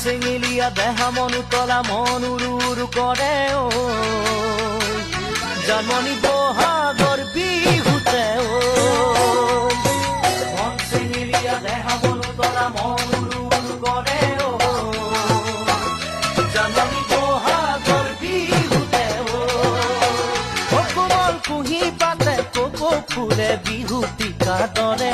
চেঙেলীয়া দেহা মন উতলা, মন উৰু উৰু কৰে ঐ। জানমণি বহাগৰ বিহুতে ঐ। মন চেঙেলীয়া দেহা মন উতলা, মন উৰু উৰু কৰে ঐ। জানমণি বহাগৰ বিহুতে ঐ। কোমল কুঁহি পাতে কপৌ ফুলে বিহুটিকা দৰে।